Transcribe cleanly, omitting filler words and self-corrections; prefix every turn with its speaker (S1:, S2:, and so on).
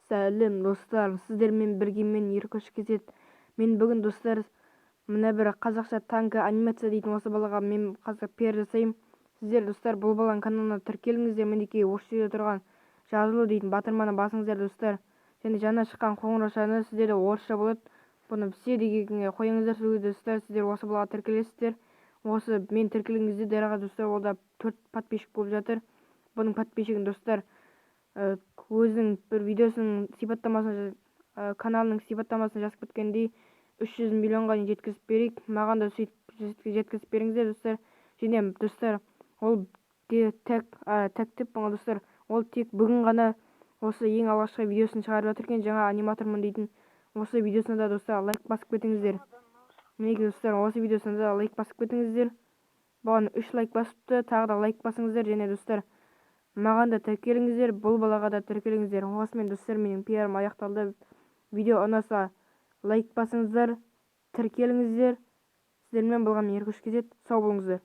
S1: Сәлем, достар! Сіздермен бірге мен, Еркош kz. Мен бүгін, достар, мына бір қазақша танкі анимация дейтін осы балаға мен қазір пиар жасаймын. Сіздер, достар, бұл баланың каналына тіркеліңіздер. Мінекей, осы жерде тұрған «жазылу» дейтін батырманы басыңыздар, достар. Және жаңа шыққан қоңыраушаны, сіздерде орысша болады, бұны «все» дегенге қойыңыздар. Сол кезде, достар, сіздер осы балаға тіркелесіздер. Осы мен тіркелген кезде дәл қазір, достар, онда төрт подписчик болып жатыр. Бұның подписчигін, достар, өзінің бір видеосының сипаттамасына, каналының сипаттамасына жазып кеткендей, 300 миллионға дейін жеткізіп берейік. Маған да сөйтіп жеткізіп беріңіздер, достар. Және, достар, ол тек тәк деп, достар, ол тек бүгін ғана осы ең алғашқы видеосын шығарып жатыр екен, жаңа аниматормын дейтін. Осы видеосына да, достар, лайк басып кетіңіздер. Мінекей, достар, осы видеосына да лайк басып кетіңіздер. Бұған үш лайк басыпты, тағы да лайк басыңыздар. Және, достар, маған да тіркеліңіздер, бұл балаға да тіркеліңіздер. Осымен, достар, менің пиарым аяқталды. Видео ұнаса, лайк басыңыздар, тіркеліңіздер. Сіздермен болған мен, Еркош kz. Сау болыңыздар.